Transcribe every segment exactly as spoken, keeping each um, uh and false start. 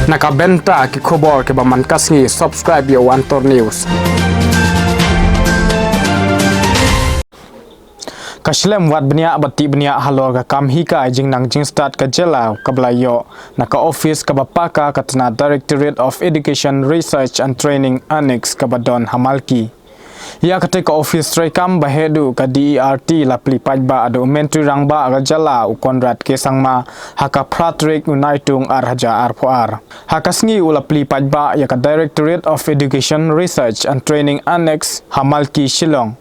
Na ka bynta ki khubor kiba man ka sngi, subscribe ïa u Antor News. Ka shlem wad bniah bad tih bniah halor ka kam hikai jingnang jingstad ka jylla kaba la ïoh na ka office kaba paka ka tnat Directorate of Education Research and Training Annex kaba don ha Malki. Ïa katei ka office treikam ba heh duh ka D E R T la plie paidbah da u Myntri Rangbah ka jylla u Conrad K Sangma ha ka phra tarik u Naitung ar hajar arphew ar. Ha ka sngi u la plie paidbah ïa ka Directorate of Education Research and Training Annex ha Malki Shillong.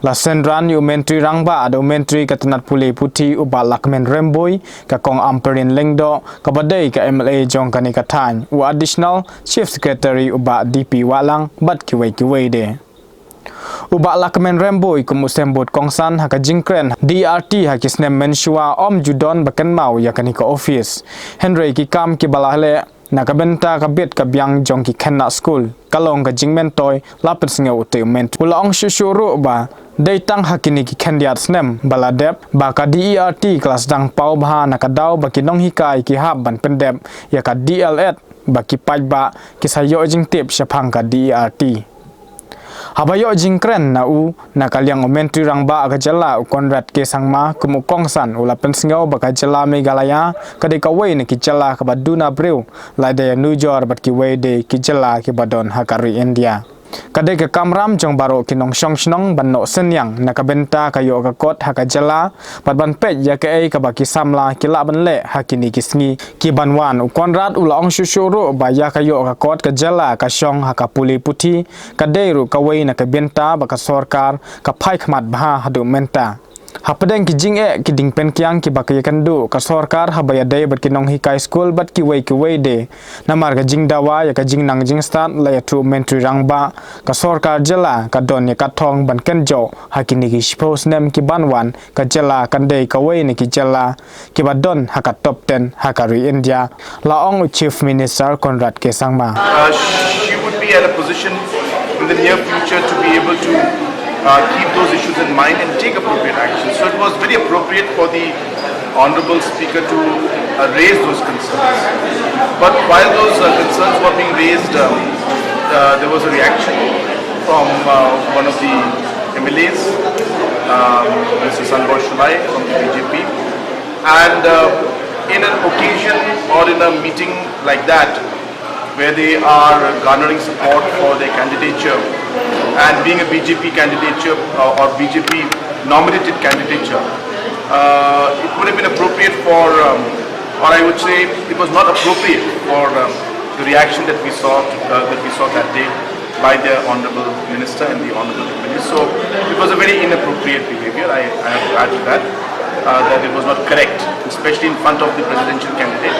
La synran ïa u Myntri Rangbah da u Myntri ka tnat pule puthi u Bah Lahkmen Rymbui, ka Kong Ampareen Lyngdoh kaba dei ka M L A jong kane ka thaiñ, u Additional Chief Secretary u Bah D P Wahlang bad kiwei kiwei de. U Bah Lahkmen Rymbui kum u symbud kongsan ha ka jingkren D E R T ha ki snem mynshuwa ym ju don ba kynmaw ïa kane ka office. Hynrei ki kam kiba la leh na ka bynta ka bit ka biang jong ki khynnah skul ka long ka jingmyntoi, la pynsngew u te u Myntri. U la ong shuh shuh ruh ba dei tang ha kine ki khyndiat snem ba la dep ba ka D E R T ka la sdang paw bha na ka daw ba ki nonghikai ki hap ban pyndep ïa ka D El Ed ba ki paidbah ki sa ïoh jingtip shaphang ka D E R T. Haba ïoh jingkren na u na ka liang u Myntri Rangbah ka jylla u Conrad K Sangma kum u kongsan u la pynsngew ba ka jylla Meghalaya ka dei kawei na ki jylla kaba duna briew, lada ïanujor bad kiwei de ki jylla kiba don ha ka ri India. Ka dei ka kamram jong baroh ki nongshong shnong ban noh synñiang na ka bynta ka ïoh ka kot ha ka jylla bad ban peit ïa kaei kaba ki samla ki lah ban leh ha kine ki sngi ki ban wan. U Conrad u la ong shuh shuh ruh ba ïa ka ïoh ka kot ka jylla ka shong ha ka pule puthi, ka dei ruh kawei na ka bynta ba ka sorkar ka phai khmat bha haduh mynta. Hapdeng ki jingeh ki dieng pynkiang kiba ka ïakynduh ka sorkar haba ïadei bad ki nonghikai skul bad kiwei kiwei de, namar ka jingdawa ïa ka jingnang jingstad, la ïathuh u Myntri Rangbah, ka sorkar jylla ka don ïa ka thong ban kynjoh ha kine ki shiphew snem ki ban wan, ka jylla kan dei kawei na ki jylla kiba don ha ka top ten ha ka ri India, la ong u Chief Minister Conrad K Sangma. Uh, she would be at a position in the near future to be able to uh, keep those issues in mind and take appropriate action. So it was very appropriate for the Honorable Speaker to uh, raise those concerns. But while those uh, concerns were being raised, um, uh, there was a reaction from uh, one of the M L As, um, Mister Sanbor Shullai from the B J P. And uh, in an occasion or in a meeting like that, where they are garnering support for their candidature, and being a B J P candidature uh, or B J P nominated candidature, uh, it would have been appropriate for, um, or I would say, it was not appropriate for um, the reaction that we saw uh, that we saw that day by the Honorable Minister and the Honorable M L A. So it was a very inappropriate behavior. I, I have to add to that uh, that it was not correct, especially in front of the presidential candidate.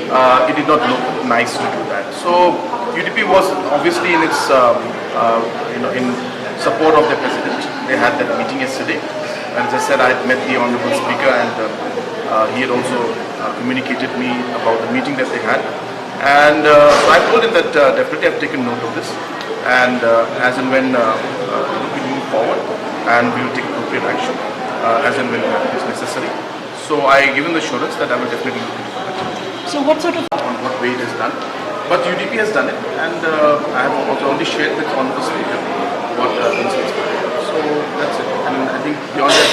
Uh, it did not look nice to do that. So U D P was obviously in its, um, uh, you know, in support of the president. They had that meeting yesterday. And as I said, I had met the Honorable Speaker, and uh, uh, he had also uh, communicated me about the meeting that they had. And uh, so I told him that uh, definitely I've taken note of this, and uh, as and when uh, uh, we move forward, and we will take appropriate action uh, as and when it is necessary. So I given the assurance that I will definitely look into that. So what sort of on what way it is done, but U D P has done it, and uh, I have also already shared with Honorable Speaker what uh, concerns were there. So that's it. I mean, I think beyond that,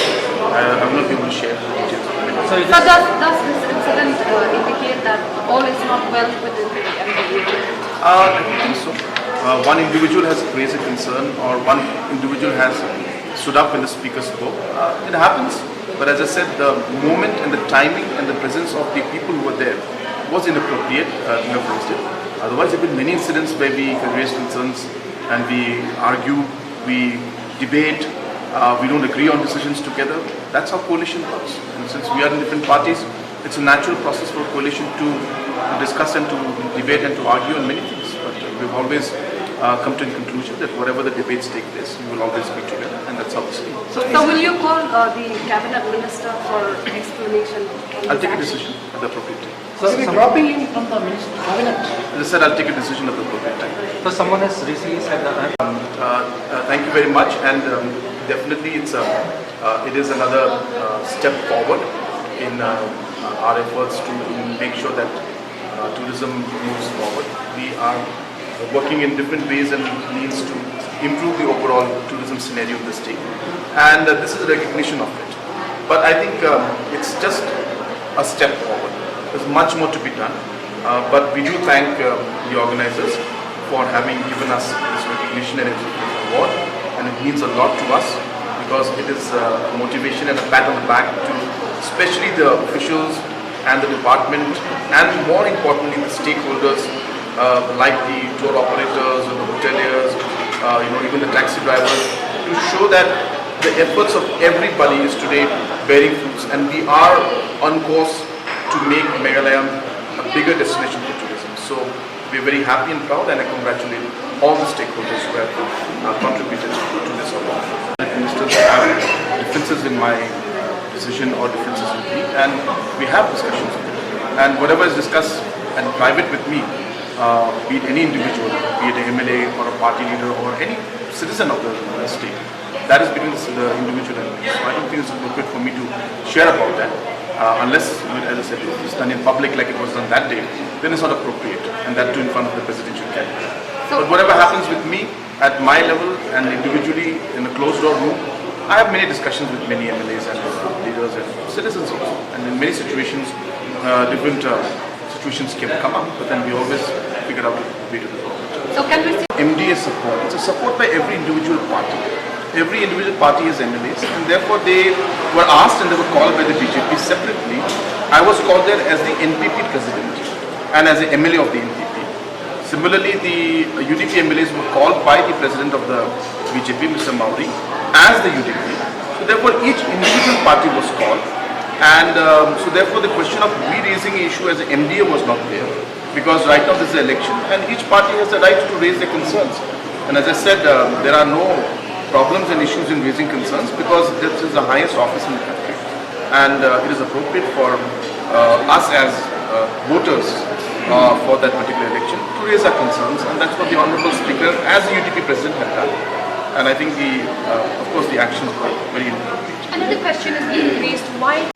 uh, I will not be able to share the details. So So does, does this incident uh, indicate that all is not well within the M P A? Uh, I don't think so. Uh, one individual has raised a concern, or one individual has stood up when the speaker spoke. Uh, it happens. But as I said, the moment and the timing and the presence of the people who were there was inappropriate uh, to have raised it. Otherwise, there have been many incidents where we raise concerns and we argue, we debate, uh, we don't agree on decisions together. That's how coalition works. And since we are in different parties, it's a natural process for a coalition to, to discuss and to debate and to argue on many things. But we've always uh, come to a conclusion that whatever the debates take place, we will always be together, and that's how it's been. So, so will you call uh, the cabinet minister for explanation? I'll take a decision at the appropriate time. So will you be dropping him from the minister cabinet? As I said, I'll take a decision at the appropriate time. So someone has recently said that. Um, uh, uh, thank you very much, and um, definitely it's a, uh, it is another uh, step forward in uh, uh, our efforts to make sure that Uh, tourism moves forward. We are working in different ways and means to improve the overall tourism scenario in the state. And uh, this is a recognition of it. But I think um, it's just a step forward. There's much more to be done. Uh, but we do thank um, the organizers for having given us this recognition and this award. And it means a lot to us because it is uh, a motivation and a pat on the back to especially the officials and the department, and more importantly, the stakeholders uh, like the tour operators or the hoteliers, uh, you know, even the taxi drivers, to show that the efforts of everybody is today bearing fruits, and we are on course to make Meghalaya a bigger destination for tourism. So we're very happy and proud, and I congratulate all the stakeholders who have uh, contributed to this award. Ministers have differences in my decision or differences with me, and we have discussions. And whatever is discussed and private with me, uh, be it any individual, be it an M L A or a party leader or any citizen of the state, that is between the, the individual and me. So I don't think it's appropriate for me to share about that uh, unless, as I said, it's done in public like it was done that day. Then it's not appropriate, and that too in front of the presidential candidate. So but whatever happens with me, at my level and individually in a closed door room, I have many discussions with many M L As and leaders and citizens also. And in many situations, uh, different uh, situations can come up, but then we always figure out a way to resolve it. So can we say M D A support? It's a support by every individual party. Every individual party has M L As, and therefore they were asked and they were called by the B J P separately. I was called there as the N P P president and as an M L A of the N P P. Similarly, the U D P M L As were called by the president of the B J P, Mister Mawrie, as the U D P. So therefore, each individual party was called, and um, so therefore, the question of me raising an issue as an M D A was not there, because right now this is an election, and each party has the right to raise their concerns. And as I said, um, there are no problems and issues in raising concerns because this is the highest office in the country. And uh, it is appropriate for uh, us as uh, voters uh, for that particular election to raise our concerns, and that's what the Honorable Speaker, as the U D P President, had done. And I think the, uh, of course, the actions were very inappropriate. Another question is being raised, why